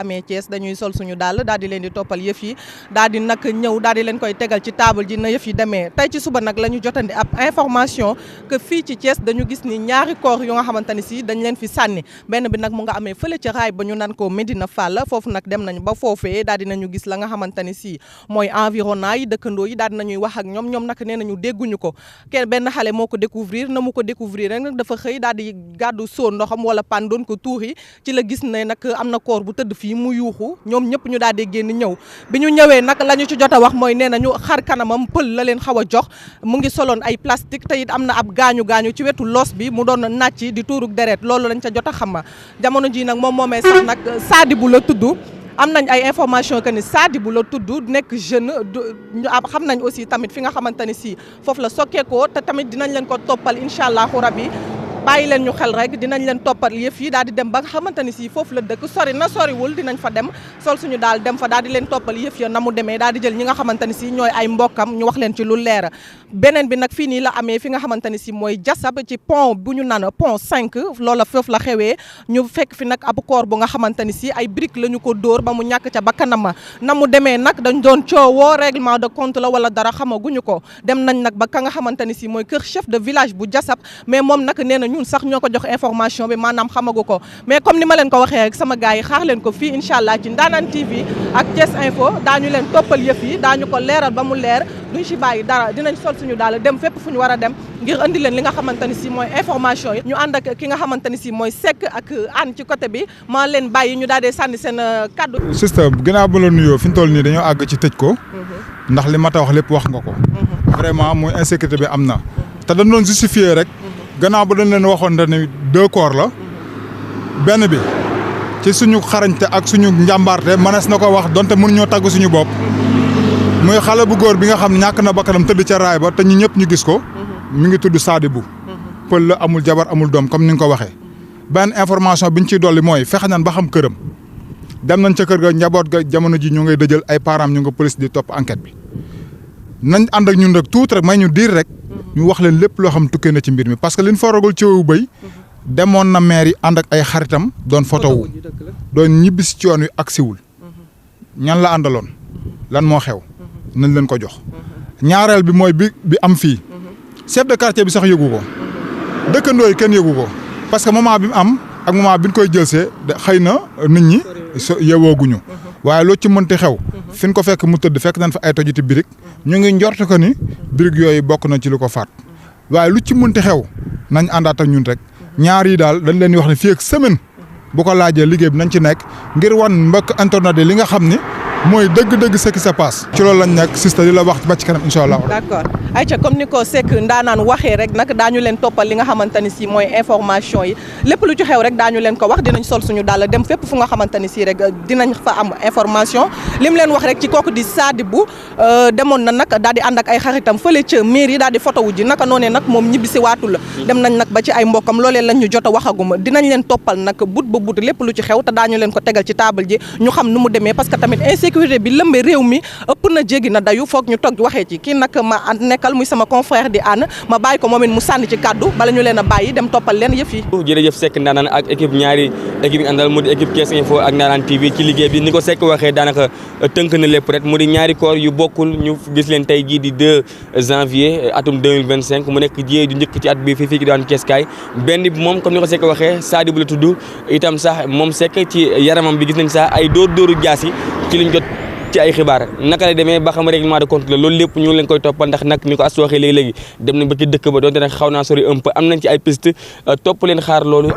amee Thiès dañuy sol suñu dàll daal di leen di toppal yëf yi daal di nag ñëw daal di leen koy tegal ci table ji na yëf yi demee tey ci suba nag la ñu jotandi ab information que fii ci Thiès dañu gis ni ñaari corps yu nga xamante ni si dañ leen fi sànni benn bi nag mu nga amee fële ci raay ba ñu naan ko Medina Fall foofu nag dem nañ ba foofee daal di nañu gis la nga xamante ni si mooy environnement yi dëkkandoo yi daal di nañuy wax ak ñoom nag nee nañu dégguñu ko kenn benn xale moo ko découvrir na mu ko découvrir rek nag dafa xëy daal di gàddu soo ndoxam wala pan doon ko tuuri ci la gis ne nag am na corps bu tëdd fii mu yuuxu ñoom ñëpp ñu daal di génn ñëw bi ñu ñëwee nag la ñu ci jot a wax mooy nee na ñu xar kanamam pël la leen xaw a jox mu ngi soloon ay plastique te it am na ab gaañu ci wetu loos bi mu doon nàcc di tuurug deret loolu lañ ca jot a xam jamono ji nag moom moomee sax nag Sadibou la tudd am nañ ay information que ni Sadibou la tudd nekk jeune xam nañ aussi tamit fi nga xamante ni si foofu la sokkeekoo te tamit dinañ leen ko toppal incha allahu rabbi bàyyi leen ñu xel rek dinañ leen toppal yëf yi daal di dem ba nga xamante ni si foofu la dëkk sori na soriwul dinañ fa dem sol suñu daal dem fa daal di leen toppal yëf ya na mu demee daal di jël ñi nga xamante ni si ñooy ay mbokkam ñu wax leen ci lu leer beneen bi nag fii nii la amee fi nga xamante ni si mooy jasab ci pont bu ñu naan pont 5 loola foofu la xewee ñu fekk fi nag ab corps bu nga xamante ni si ay briques la ñu ko dóor ba mu ñàkk ca bakkanam na mu demee nag dañ doon coowoo règlement de compte la wala dara xamaguñu ko dem nañ nag ba ka nga xamante ni si mooy kër chef de village bu jasab mais moom nag nee na ñun sax ñoo ko jox information bi maanaam xamagu ko mais comme ni ma leen ko waxee rek sama gars yi xaar leen ko fii incha allah ci Ndanane TV ak Thiès Info daañu leen toppal yëf yi daañu ko leeral ba mu leer duñ si bàyyi dara dinañ sol suñu daal dem fépp fu ñu war a dem ngir andi leen li nga xamante ni si mooy information yi ñu ànd ak ki nga xamante ni si mooy Seck ak Anne ci côté bi maa leen bàyyi ñu daal di sànni seen kaddu. système gannaaw ba la nuyoo fi ñu toll nii dañoo àgg ci tëj ko ndax li ma ta wax lépp wax nga ko vraiment mooy insécurité bi am na te dañ doon justifier rek gannaaw ba dañ leen waxoon ne 2 corps la benn bi ci suñu xarañte ak suñu njàmbaarte mënees na ko wax donte mënuñoo tàgg suñu bopp muy xale bu góor bi nga xam ne ñàkk na bakkanam tëdd ca raay ba te ñu ñëpp ñu gis ko mi ngi tudd Sadibou pël la amul jabar amul doom comme ni nga ko waxee benn information bi ñu ciy dolli mooy fexe nañ ba xam këram dem nañ ca kër ga njaboot ga jamono ji ñu ngay dëjël ay parents ñu nga police di topp enquête bi nañ ànd ak ñun rek tuuti rek may ñu diir rek ñu wax leen lépp loo xam tukkee na ci mbir mi parce que liñ foragul ci wu bëy demoon na maire yi ànd ak ay xaritam doon photo wu doon ñibbi si ci yoon wi ak siwul ñan la àndaloon lan moo xew nañ leen ko jox ñaareel bi mooy bi am fii chef de quartier bi sax yëgu ko dëkkandoo yi kenn yëgu ko parce que moment bi mu am ak moment bi ñu koy jëlsee xëy na nit ñi yewooguñu waaye loo ci mënti xew fi ñu ko fekk mu tëdd fekk nañ fa ay tojiti birig ñu ngi njort ko ni birig yooyu bokk na ci lu ko faat waaye lu ci mënti xew nañ àndaat ak ñun rek ñaar yi daal dañ leen di wax ne fii ak semaine bu ko laajee liggéey bi nañ ci nekk ngir wan mbokk internet yi li nga xam ni mooy dëgg-dëgg ce qui se passe. ci loolu lañ nekk sista di la wax ba ci kanam incha allah. d'accord ayca comme ni ko Seck Ndanane waxee rek nag daañu leen toppal li nga xamante ni si mooy information yi lépp lu ci xew rek daañu leen ko wax dinañ sol suñu daal dem fépp fu nga xamante ni si rek dinañ fa am information lim leen wax rek ci kooku di Sadibou demoon na nag daal di ànd ak ay xaritam fële ca mairie daal di photo wu ji naka noonee nag moom ñibbi si waatul dem nañ nag ba ci ay mbokkam loolee lañ ñu jot a waxaguma dinañ leen toppal nag but ba but lépp lu ci xew te daañu leen ko tegal ci table ji ñu xam nu mu demee parce que tamit sécurité bi lëmbe réew mi ëpp na jéggi na dayu foog ñu toog waxee ci kii nag ma nekkal muy sama confrère di Anne ma bàyyi ko moom it mu sànni ci kaddu bala ñu leen a bàyyi dem toppal leen yëf yi. jërëjëf Seck Ndanane ak équipe ñaari équipe yi àndal mu di équipe Thiès Info ak Ndanane TV ci liggéey bi ni ko Seck waxee daanaka tënk na lépp rek mu di ñaari corps yu bokkul ñu gis leen tey jii di 2 janvier atum 2025 mu nekk jiyee du njëkk ci at bi fii daan Thiès kaay benn bi moom comme ni ko Seck waxee Sadibou la tudd itam sax moom Seck ci yaramam bi gis nañ sax ay dóoru jaas yi ci liñ jot ci ay xibaar naka la demee ba xam règlement de compte la loolu lépp ñu leen koy toppal ndax nag ni ko as waxee léegi-léegi dem nañ ba ci dëkk ba doonte nag xaw naa sori un peu am nañ ci ay piste topp leen xaar loolu